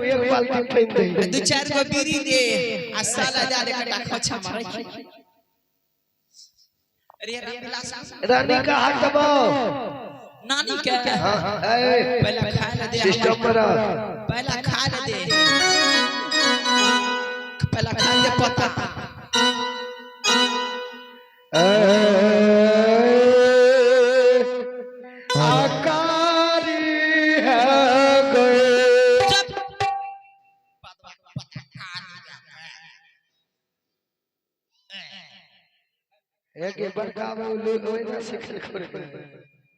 एक बाल्टी पानि दे। दू चार गो बीड़ी दे आ साला जा रे कटा खोछा मारै। रे रामविलास। रानी का हाथ दबाओ। नानी के। हाँ, ए, पहला खाए ला दे। सिस्टम पर रह। पहला खा ले दे, पहला खा ले पता। आकारी है गए। चुप पता पता खा लिया। एक बड़का बाबू लोग ओहि ना सिखल करे।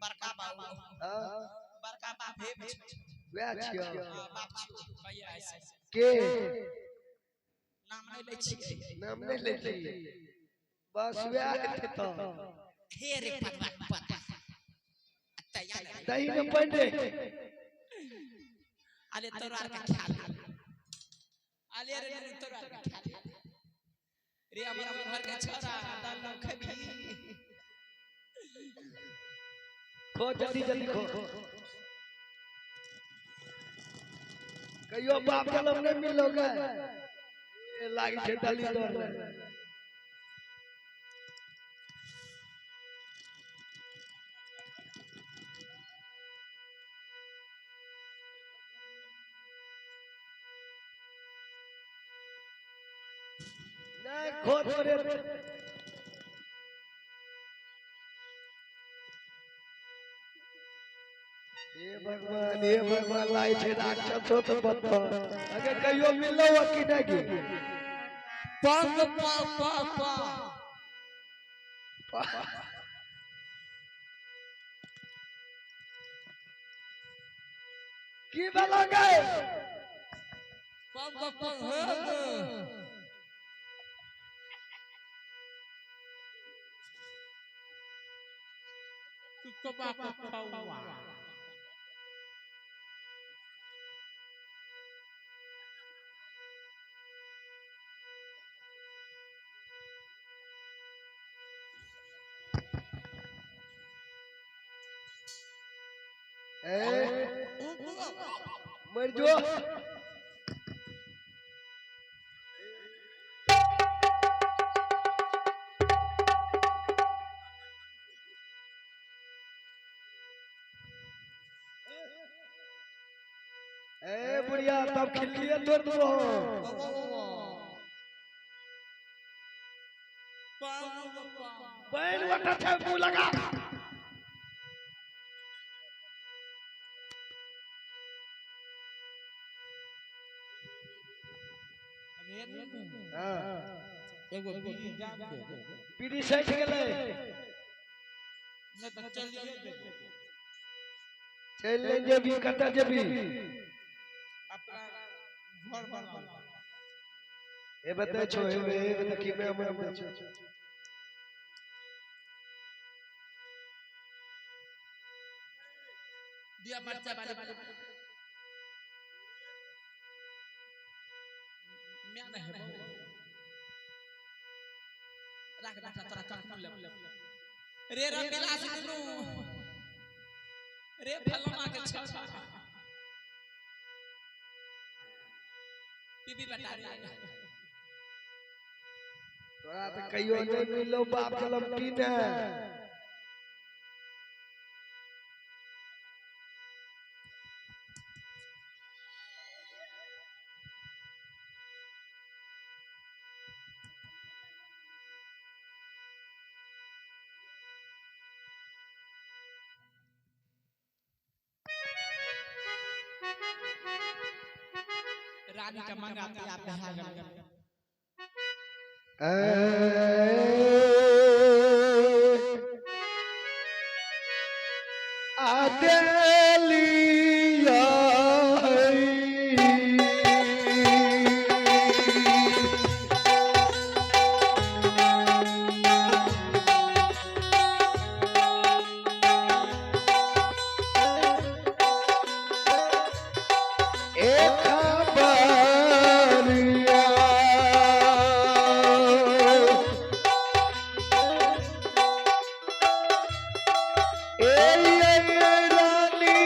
बड़का बाबू। हाँ, बड़का बाप हे छौ। वएह छियौ। हाँ, बाप छियौ कहिया ऐसे। के? नाम नहि लै छियै। नाम नहि लै छी, बस वएह हेतै तऽ। हे रे पता पता तैयार। दही ने पानि दे। अरे तोरा आर के ख्याल अले रे रे, तोरा आर के ख्याल रे, हमर घर के छोरा दाल न खेबी। खो, जल्दी जल्दी खो। कहियो बाप जलम नहि मिललो गे, ए, लागै छै दली दौड़। नहि खो तोरे। हे भगवान, हे भगवान, लागै छै राक्षस हो तऽ बत्तर। अगर कहियो मिललो हो कि नहि गे? पंग प प प। की भेलो गे? पंग पंग हे गे। कुत्ता का खाऊआ। ए, मर जो। ए बुढ़िया, तब खिल्लिए तोड़ देबो। पानि वटा छै, मुँह लगा। हाँ। एगो बीड़ी दाब दे। बीड़ी सठि गेलै। नहि तऽ चलिए जेबै। चलि नहि जेबी, कतऽ जेबी? अपना घर बना। हे बतै छौ, हे हे देखी मैं मैं छौ। दिया मरचा वाले मैं नहीं है। राख बेटा, तोरा कखनो लेब रे रबिलास दुनू रे फलना के छौड़ा पीबी बेटा रे। तोरा तऽ कहियो नहि मिललो बाप जलम पीने। रानी का मंगाते आप भा गेल। आदेलिया। एक खबरिया। ए ए रानी।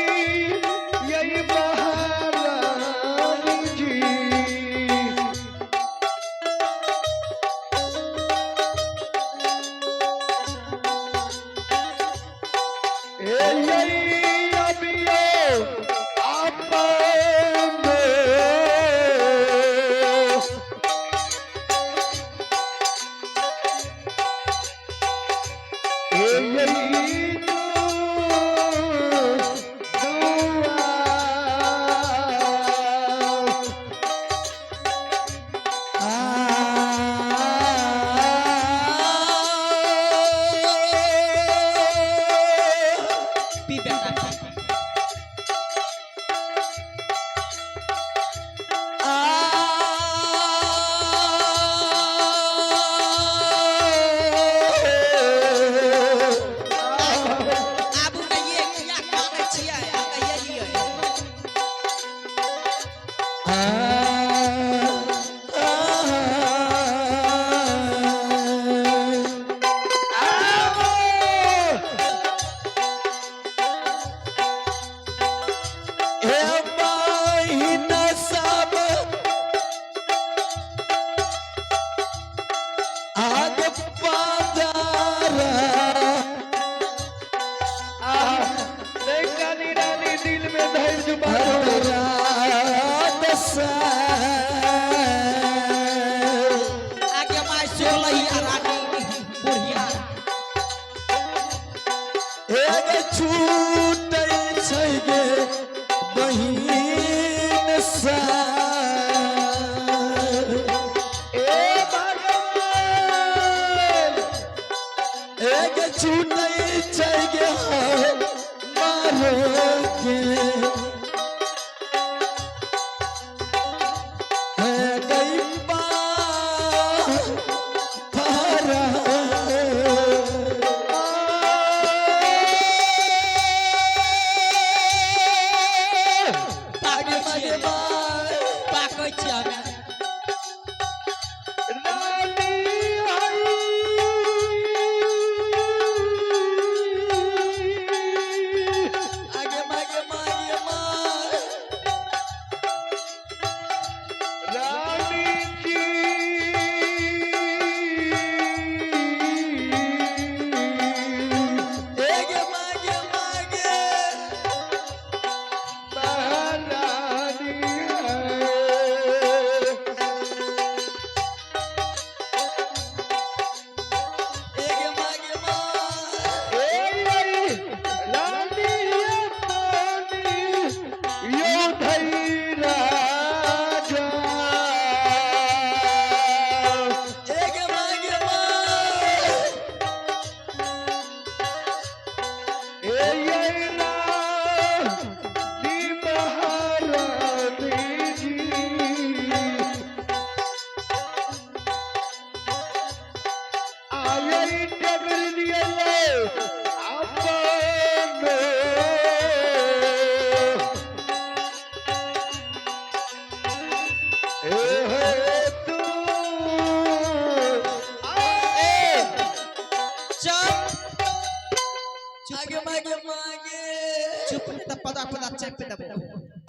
चेप देबो।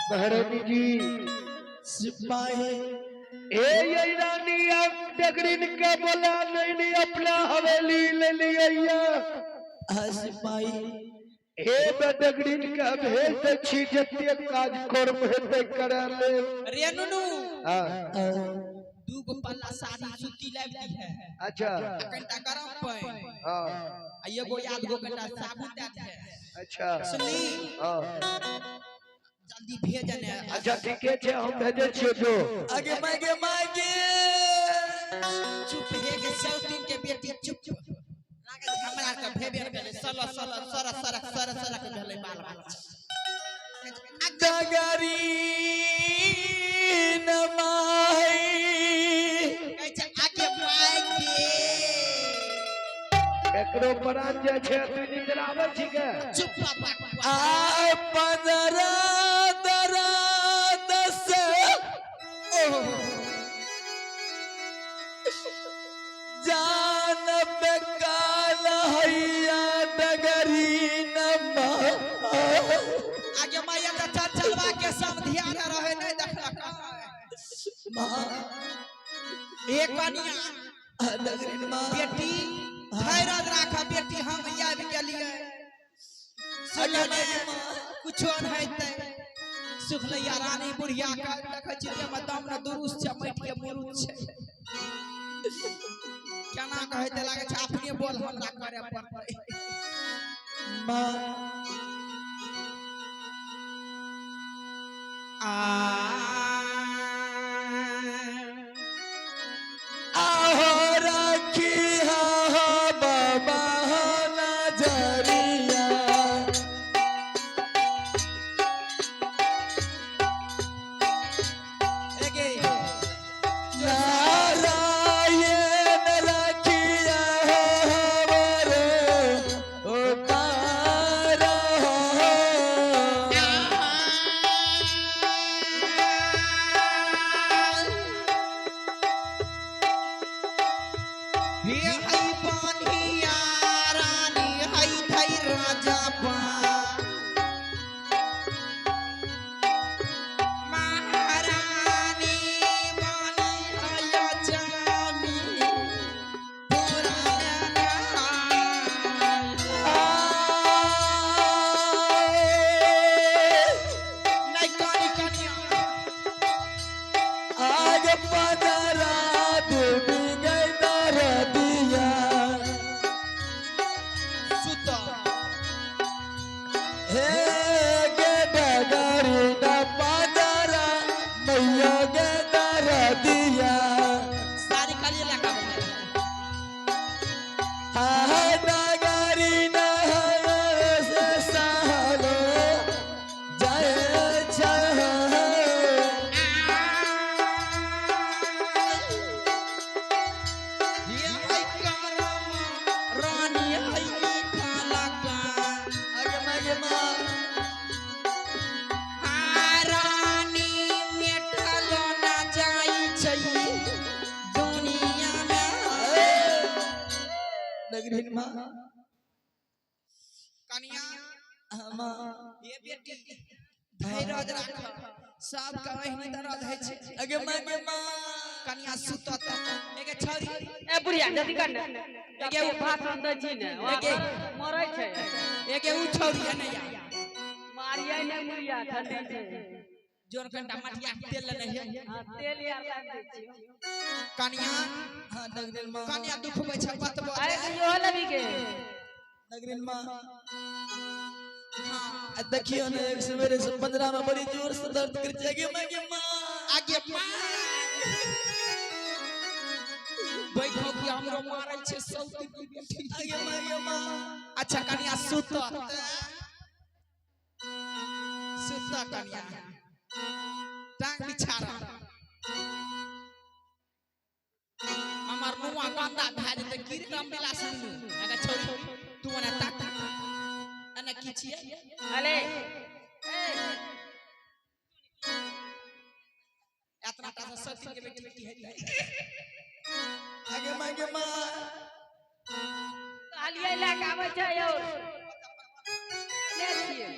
महारानी जी। सिपाही। ए ये रानी, अब डगरिन के बोला नहीं अपना हवेली ले लिया। हाँ सिपाही। हे डगरिन के भेज दे छी, जते काज कर्म हेतै करा ले। रे नुनू। हाँ। दू गो पल्ला साड़ी सूती लाबि दी है। अच्छा। कनिटा गरम पानि। हाँ। आ एगो याद गो कनिटा साबुन दए दिहे। अच्छा। सुनली? हाँ। जल्दी भेज ने। अच्छा, ठीके छै, हम भेजै छियै जो। आगे मागे मागे। चुप हे के सौतीन के बेटी, चुप चुप। लागल हमरा के भेबे गेलै, सल सल सर सरक सर सरक भेलै बाल बच्चा। डगरी नमाई। कहै छै आगे माय के। एकरो प्राण जे छै, तू निद्राबै छी के? चुप पापा। आ 15 दरा 10 जान बेकाल हैया डगरी नमा। आगे माय के चलवा के समधिया रहे नहीं देखलक। माँ। ए कनिया। डगरी माँ। बेटी, धैर्य राख बेटी, हम आबि गेलियै। सुनले कुछो नहि हेतै। सुखलैया रानी बुढ़िया के देखै छी देहमे दम न दुरुस्त छै, माटि के मुरुत छै। केना कहै लागै छै, अपने बोल हमरा करे पड़तै। माँ। आ आहो राखी हो बाबा नजरिया। एगे। नारायण रखिया हमरे उतार हो। हे हई बान्हिया रानी हई धई राजा बा महारानी बानी हया जामी पूरा नहीं कानी कनिया। आग पदरा देवी गई दर दिया। सुत। हे गे डगरी न पदरा मैया गे दर दिया। सारी काली लगा। हा डगरी न से सहलो जय जय। ये हई करम रानी हई काला का। आगे मागे माँ। रानी मेटल ना जाई छै दुनिया में। डगरी माँ। कनिया। हाँ माँ। ये बेटी, धैर्य राख, सबके एहनी दर्द होइ छै। आगे मागे माँ। कनिया सुतत एगे छौरी। ए बुढ़िया, जल्दी कर ने। एगे एगे भाषण दै छी ने, वहाँ एगे। मरै छै। एगे उ छौरी है ने या। मारियै ने बुढ़िया, ठंडी छै। जोर कनिटा मटिया के तेल लेने है। हाँ, तेल यार लाबि दै छियौ। कनिया। हाँ डगरी माँ। कनिया दुखबै छै बतबो। अरे इहो लबी के। डगरी माँ। हाँ। आ देखियो ने, एक सवेरे से 15 में बड़ी जोर से दर्द कर छै। आगे मागे माँ। आगे बैठो कि हमरो मारै छै सौती की बेटी। आगे मागे माँ। अच्छा कनिया, सुत सुत कनिया, टांग बिछा रह। हमर नुआ गंदा भए जेतै। की रे रामविलास नुनू, अगर छोरी तू ओना ताक एना की छियै? अरे ए। एतना टा से सती के बेटी बेटी हेतै। आगे मागे माँ। कहलियै लए के आबै छै यौ, ने छियै।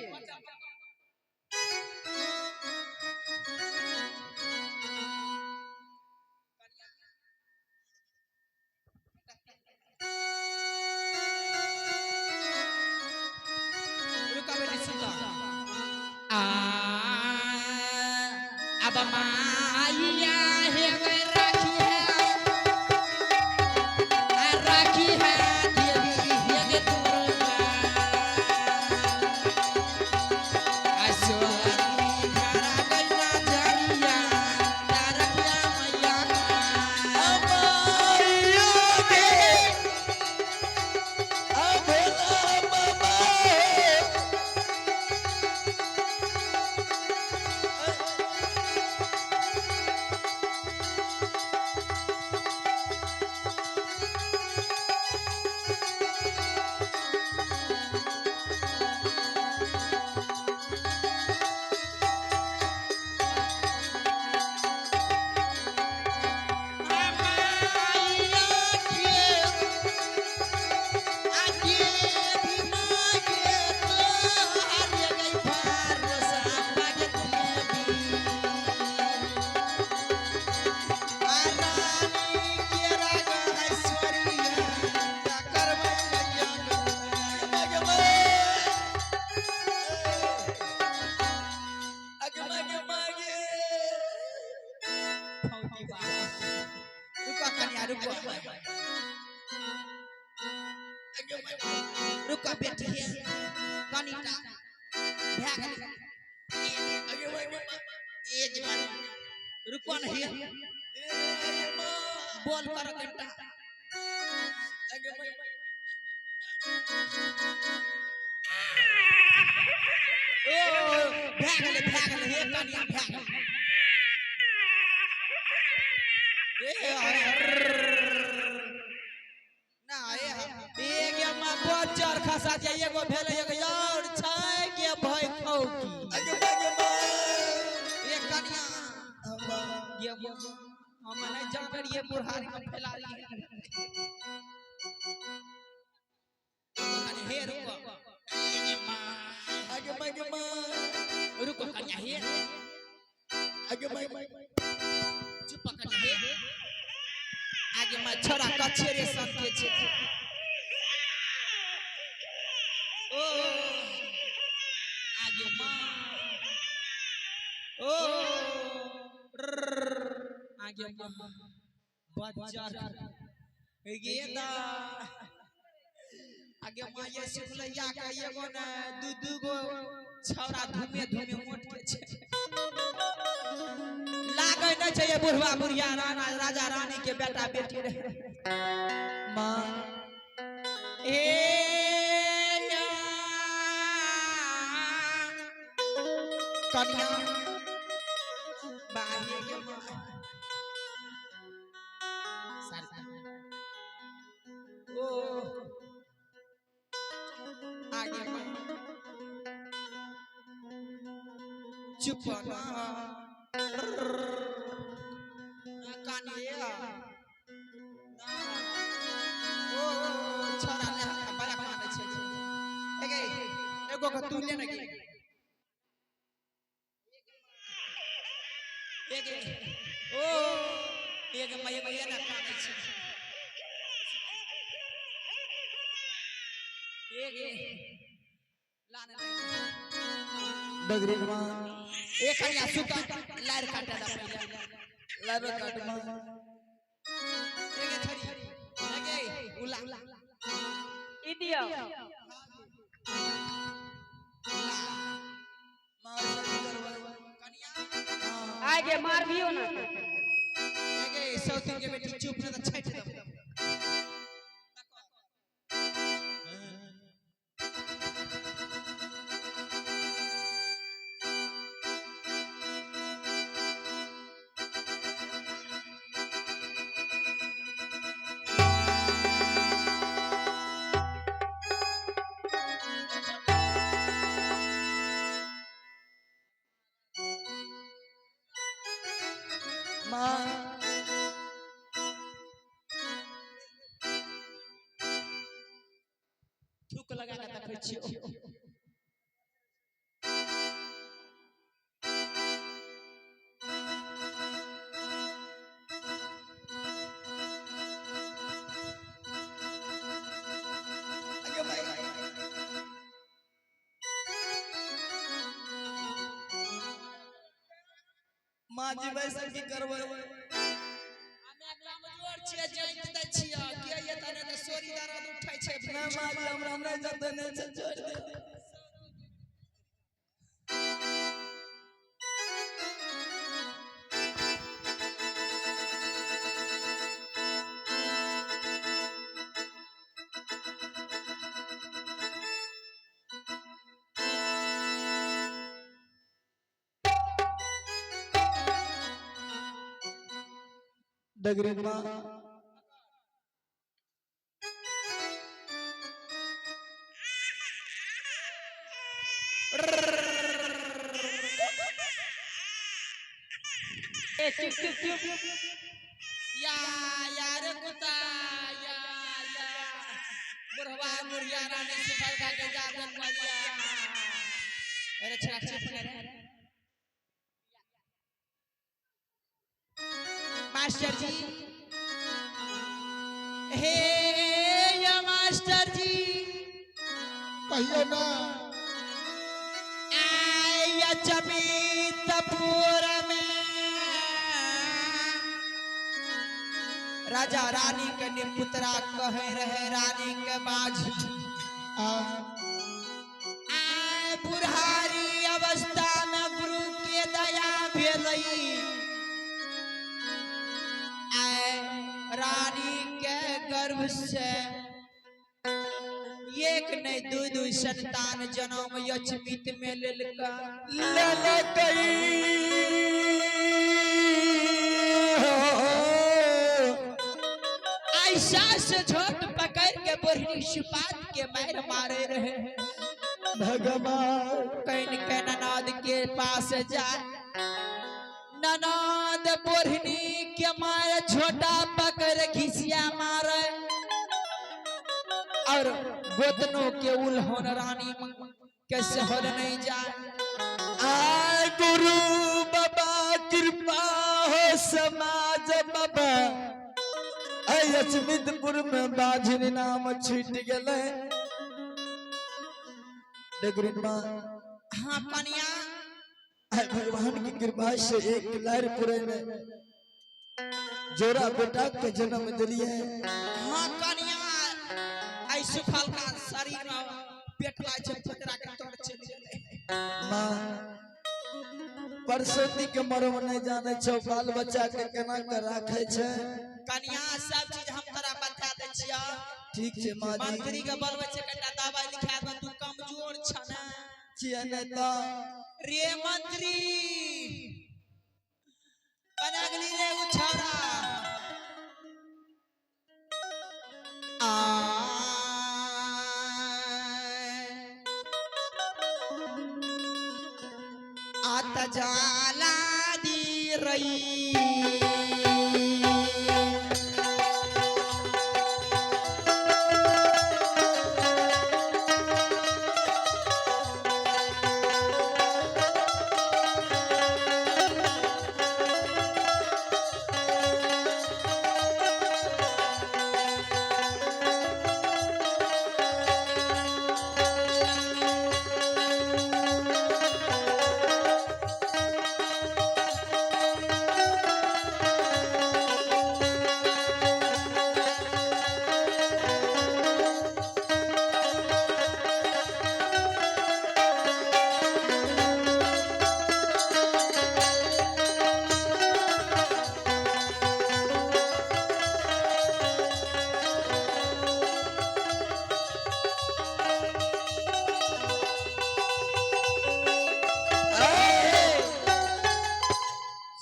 फौजी बा। रुको कन्या, रुको, रुको बेटी, हे कनिटा भए गेलै। एक मिनट रुको न, हे बोल कर कनिटा। ओ भए गेलै, भए गेलै, हे कनिया, भए गेलै। ए ना ए ए गे मां बच्चर खसा जे एगो भेलै, एगो और छै गे भई खौकी। ए कनिया गे, हम नहीं जान रहिए बुढ़ारी में फैला रही। हे रुको, रुको कन्या, हे चुप कन्या, हे आगे में छोरा कछेरे सन के छै। ओ आगे मां, ओ आगे मां बच्चर गे दा। आगे मां ये सुखलैया के एगो ने दू दू गो छौड़ा धूमे धूमे मोट के छै। लागै नहि छै ये बुढ़वा बुढ़िया राना राजा रानी के बेटा बेटी रहे। माँ ए या कन्या बाही के माँ सर ओ आगे माँ चुप ना कन्या ना। ओ छोरा ले बड़ा कानै छै। एगे एगो के तू ले ने गे। एगे ओ एगे मैं एगो एना कानै छै। एगे लाने डगरी माँ। ए कन्या सुता, लार काटे दा पहिले। लाबे काट माँ। एगे छोरी, एगे उला। ई दियौ। माँ ऐसा की करबै? कन्या। आगे मारबियो ना। एगे सौतिन के बेटी, चुप न त छाटि देबो। माँ थूक लगा के देखै छियौ। आगे माँ, माँ जी वैसा की करबै? हमे कमजोर छियै, जाइत दै छियै के ये तने त सोरी दर्द उठै छै। ना माँ जी, हमरा नहि जतै नहि छै, छोड़ि दे। डगरी माँ। ए चुप चुप चुप। या यार कुत्ता, या या बुढ़वा बुढ़िया रानी सिफल खा के जागन मलिया। अरे छड़ा चुप ने रे। मास्टर जी, हे या मास्टर जी। कहियो ना। आया चबीतपुर में। राजा रानी के निपुतरा कहे रहे रानी के बाज आए बुढ़ारी अवस्था में गुरु के दया भेलई। आए रानी के गर्भ से एक नहीं दू दू संतान जन्म यचमित में लेलका। ललकई ऐसा से झोट पकड़ के बोरनी सुपात के मार मारे रहे। भगवान can के ननद के पास जाए, ननद बोरनी के मारे छोटा पकड़ घिसिया मारे और गोतनों के उल्होन रानी के सहल नहीं जाए। आय गुरु बाबा कृपा हो समाज बाबा। अचमितपुर में बाझिन नाम छूट गेलै। मां हाँ कनिया, आय भगवान की कृपा से एक लहर पूरे में जोड़ा बेटा के जन्म दिलिए। हाँ कनिया, आई सुखल का शरीर में पेट लाय छै पुतरा के तोड़ चलि गेलै। मां परसौती के मरम नहीं जाने छौ, बाल बच्चा के केना के राखे छै। कनिया सब चीज हम तोरा बता दै छियौ। ठीक छै मां जी। मंत्री के बोलबै छै कनिटा दवाई लिखा दे, तू कमजोर छ ने। छियै नहि तऽ। रे मंत्री बना गेली रे उ छौड़ा। आत जाला दी रही।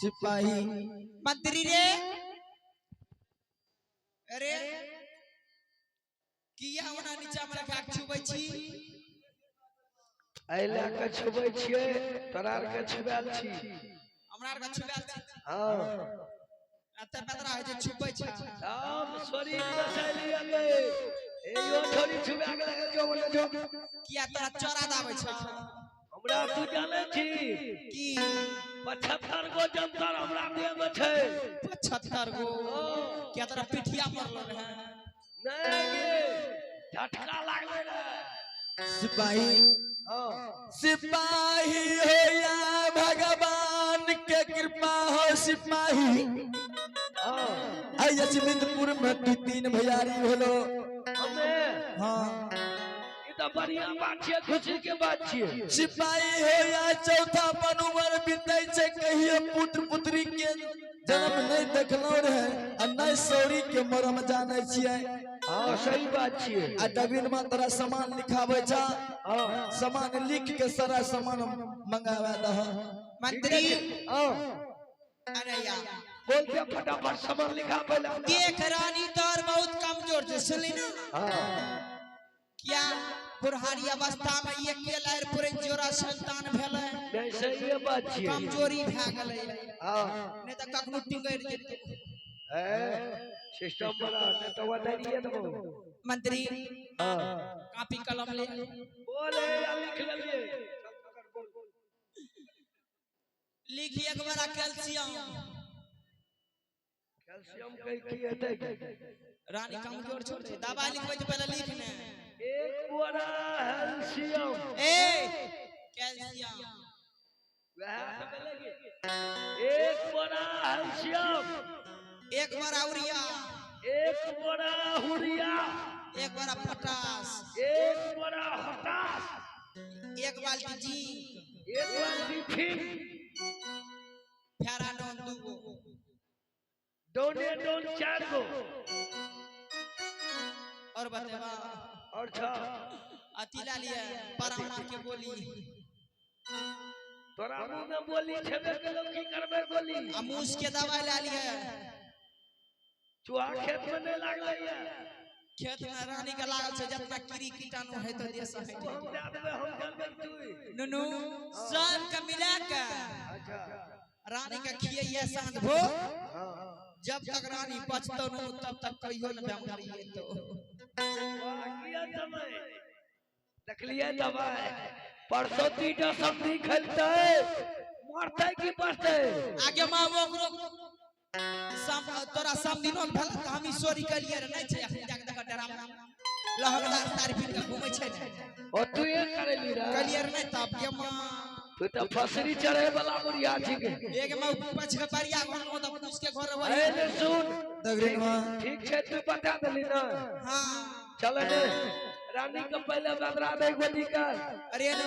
सिपाही मंत्री रे, अरे किया ओना नीचा में रखा के छुबै छी? एहि लए कऽ छुबै छियै, तोरा आर के छुबायल छी। हमरा आर के छुबायल छी। हाँ एते पतरा होइ छै छुबै छै। हम शरीर बसैली अगे एयो छोरी छुबा के लगे जो बोले जो। किया तोरा चोरा दाबै छै? हमरा तू जानै छी की 75 गो जंतर हमरा देह में छै। 75 गो? किया तोरा पिठिया मरलो रहे? नहीं गे, झटका लागले रे। सिपाही हाँ सिपाही हो या भगवान के कृपा हो सिपाही। हाँ अचमितपुर में तू तीन भैयारी होलो। हमें हाँ ई तो बढ़िया बात छियै, खुशी के बात छियै। सिपाही हो या चौथा पन उमर बीतै छै, कहियो पुत्र पुत्री के जन्म नहीं देखलो रहे आ नहीं सौरी के मरम जानै छियै। हाँ सही बात छियै। आ डबिन में तोरा सामान लिखाबै छ, हाँ सामान लिख के सारा सामान मंगावा दह। मंत्री हाँ अरे यार बोलते फटाफट सामान लिखा पहले। देख रानी तोर बहुत कमजोर छै, सुनली ना? हाँ किया बुढ़ारी अवस्था में एक लहर पूरे जोड़ा संतान भेलै। नहीं सही बात छियै। कमजोरी भए गेलै। हाँ नहीं तऽ कखनो टिंगरि जेतै। ए सिस्टम बना नहीं तो वदरिए देबो। मंत्री हाँ कॉपी कलम ले। बोले या लिख लेलिए। लिखी एक बड़ा कैल्शियम। कैल्शियम के की हेतै? रानी कमजोर छोड़ छै, दवाई लिखबै छै पहले लिख ने। एक बोरा कैल्शियम। ए कैल्शियम वएह तऽ भेलै। एक बोरा कैल्शियम, एक बोरा यूरिया। एक बोरा हुरिया, एक बोरा पोटास, एक बोरा हटास, एक बाल्टी जिंक, एक बाल्टी फिर फेराडोन 2 गो, डोने डोन 4 गो। और बतेबा? और छ। अथी ला लिए परामा के गोली। तोरा मुंह में बोली छेबे केलो, की करबे गोली? आ मूस के दवाई ला लिए। चूहा खेत में नहीं लागलै ये? खेत में रानी के लागल छै, जितना कीड़ी कीटाणु है तो देश हटि। हम दे देबै, हम जानबै तू। नुनू सब के मिला के अच्छा। रानी के खियैये साँझ भो। हाँ। जब तक रानी बचतो नु तब तक कहियो न बेमारी एतो। वाह, किया समय देखलिए दवाई परसों तीटा सब्जी खेलते मरते की बचते? आगे माँ ओकरो सम तोरा समदिनो भेल त हम ईश्वरी कलिए रे, नहीं छै अखन जाके देख, डराम लहकदार साड़ी पीन के घूमै छै ने। ओ तू ये करेली रे? कलिए रे नहीं तब गे माँ। तू तो फसरी चढ़े वाला बुढ़िया छी के। एक माँ पछ के परिया घर में त पूछ के घर अरे वही। ने सुन। दगरिन माँ। ठीक छै, तू बता देली ना? हाँ। चल ने, रानी के पहले बदरा दे गोली का। अरे नु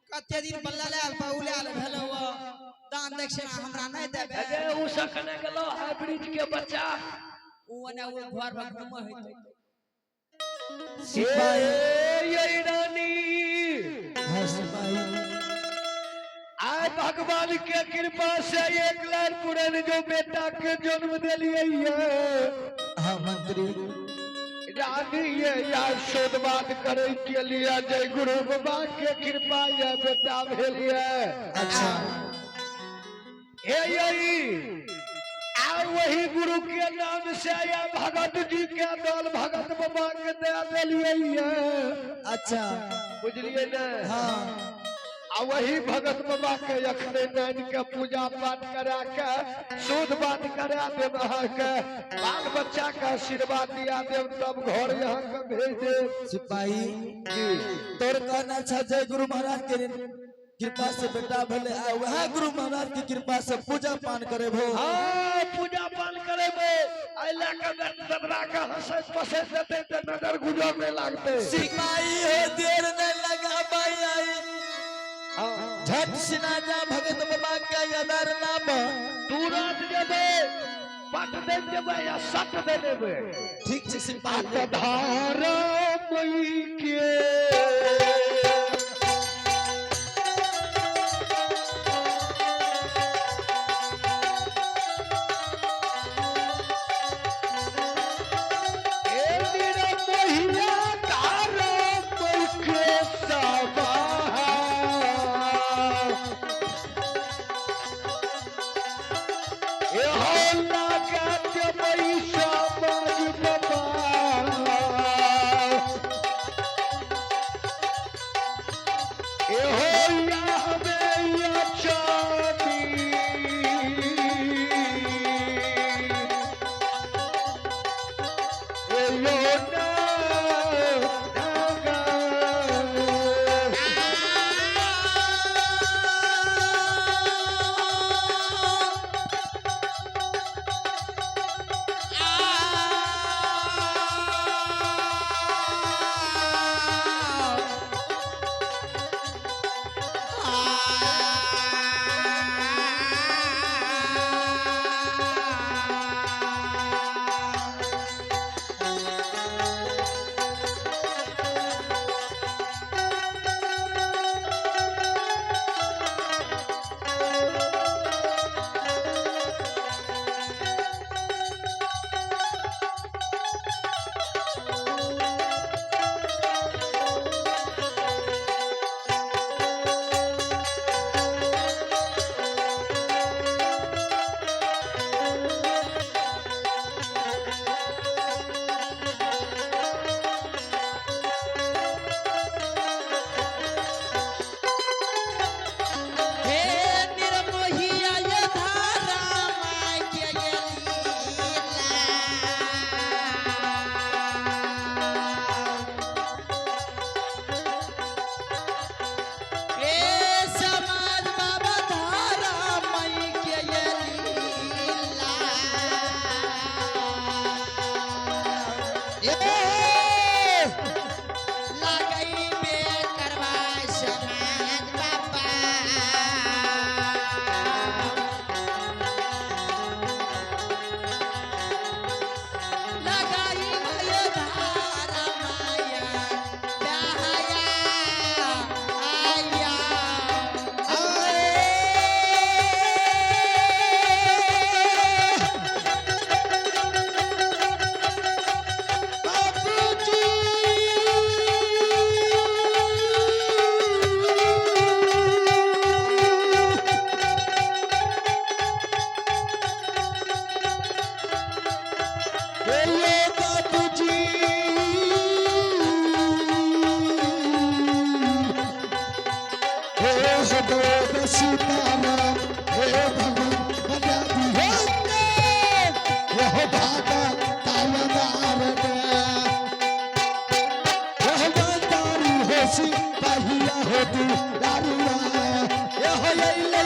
कते दिन बल्ला ले आल पौले आल भेलो दान दक्षिणा हमरा नहीं देबे? अरे उ सखने गेलो हाइब्रिड के बच्चा। उ ओने उ घर में घूमै होइतो। सिपाही। ए ये रानी। हाँ सिपाही। आय भगवान के कृपा से एक लाख पुरन जो बेटा के जन्म दिलिए ये। हाँ मंत्री। रानी ये यार शोध बात करे के लिए जय गुरु बाबा के कृपा ये बेटा भेलिए। अच्छा। हे यही आय वही गुरु के नाम से या भगत जी के दल भगत बाबा के दे दिलिए ये। अच्छा। बुझलिए ने? हाँ। आ वही भगत बाबा के अखने नान के पूजा पाठ करा के शुद्ध बात करा देब, अहाँ के बाल बच्चा के आशीर्वाद दिया देब, तब घर यहाँ के भेज देब। सिपाही। जी। तोर कहना छा जय गुरु महाराज के कृपा से बेटा भले आ वह गुरु महाराज की कृपा से पूजा पान करे भो। हाँ, पूजा पान करेबे, एहि लए के बदरा के हंसैत पसैत देतै तऽ नजर गुजर नहि लागतै। सिपाही हो, देर न लगा भाई आई। हाँ। झट सिना जा भगत बाबा के अदर नाम। तुरंत जेबै, पट दे देबै या सट दे देबै। ठीक छै सिपाही। धारा मई के ए मेरा मोहिया धारा मई के सवाहा। ए हो लगा के मई समाज बाबा। ए हो या हमें या चांदी। ए यो ना धागा। ए लगई बे करवा समाज बाबा। लगाई भय धारा माया बहाया आया। बाबूजी बोलो बाबूजी हे सदो सीताराम हे भगवान बजा दियो यह भागा तालदार यह दारू होसी पहिया हो तू दारुआ यह ले ले।